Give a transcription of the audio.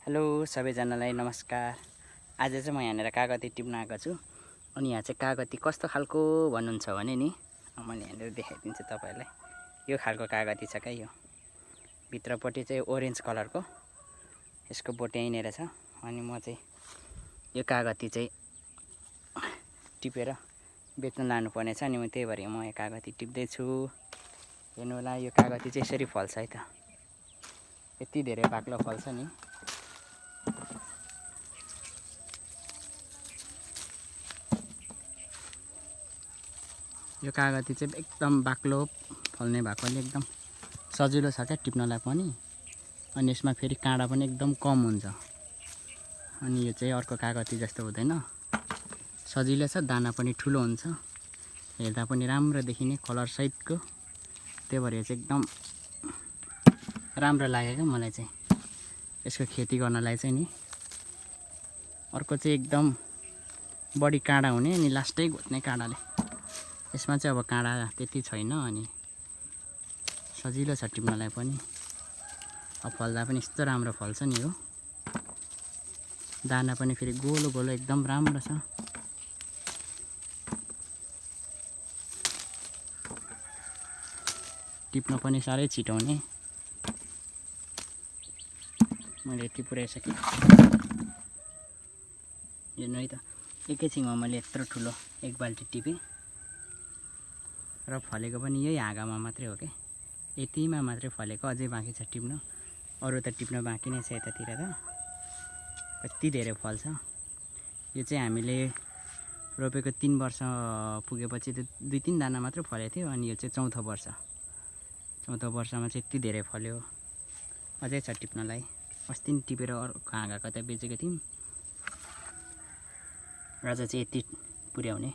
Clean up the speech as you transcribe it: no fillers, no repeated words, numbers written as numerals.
Hello सबैजनालाई नमस्कार। आज चाहिँ म यहाँनिर कागती टिप्न आएको छु। अनि यहाँ चाहिँ कागती कस्तो खालको भन्नुहुन्छ भने नि मैले यहाँनिर देखाइदिन्छु तपाईहरुलाई। यो खालको कागती छ क्या। यो भित्रपट्टि चाहिँ ओरेन्ज कलरको यसको बोट यहीँनिर छ। अनि म चाहिँ यो कागती चाहिँ टिपेर बेच्न लानुपर्ने छ। अनि म त्यही भएर म यो कागती टिप्दै छु। हेर्नु होला यो कागती चाहिँ यसरी फल्छ है त। यति धेरै बाक्लो फल्छ नि। यो कागती चाहिँ एकदम बाक्लो फल्ने भएकोले एकदम सजिलो छ क्या टिप्नलाई पनि। अनि यसमा फेरि काँडा पनि एकदम कम हुन्छ। अनि यो चाहिँ अर्को कागती जस्तो हुँदैन, सजिलो छ। दाना पनि ठुलो हुन्छ, हेर्दा पनि राम्रो देखिने कलर सहितको। त्यही भएर चाहिँ एकदम राम्रो लाग्यो क्या मलाई चाहिँ यसको खेती गर्नलाई चाहिँ नि। अर्को चाहिँ एकदम बढी काँडा हुने अनि लास्टै घोट्ने काँडाले। यसमा चाहिँ अब काँडा त्यति छैन अनि सजिलो छ टिप्नलाई पनि। अब फल्दा पनि यस्तो राम्रो फल्छ नि। हो दाना पनि फेरि गोलो गोलो एकदम राम्रो छ। टिप्न पनि साह्रै छिटो हुने। मैले यति पुऱ्याइसकेँ। हेर्नु है त, एकैछिनमा मैले यत्रो ठुलो एक बाल्टी टिपेँ र फलेको पनि यही हाँगामा मात्रै हो क्या। यतिमा मात्रै फलेको, अझै बाँकी छ टिप्न। अरू त टिप्न बाँकी नै छ यतातिर त। कति धेरै फल्छ। यो चाहिँ हामीले रोपेको 3 वर्ष पुगेपछि त 2-3 दाना मात्र फलेको थियो। अनि यो चाहिँ चौथो वर्षमा चाहिँ यति धेरै फल्यो। अझै छ टिप्नलाई। अस्ति नि टिपेर अर्को हाँगा कतै बेचेको थियौँ। आज चाहिँ यति पुर्याउने।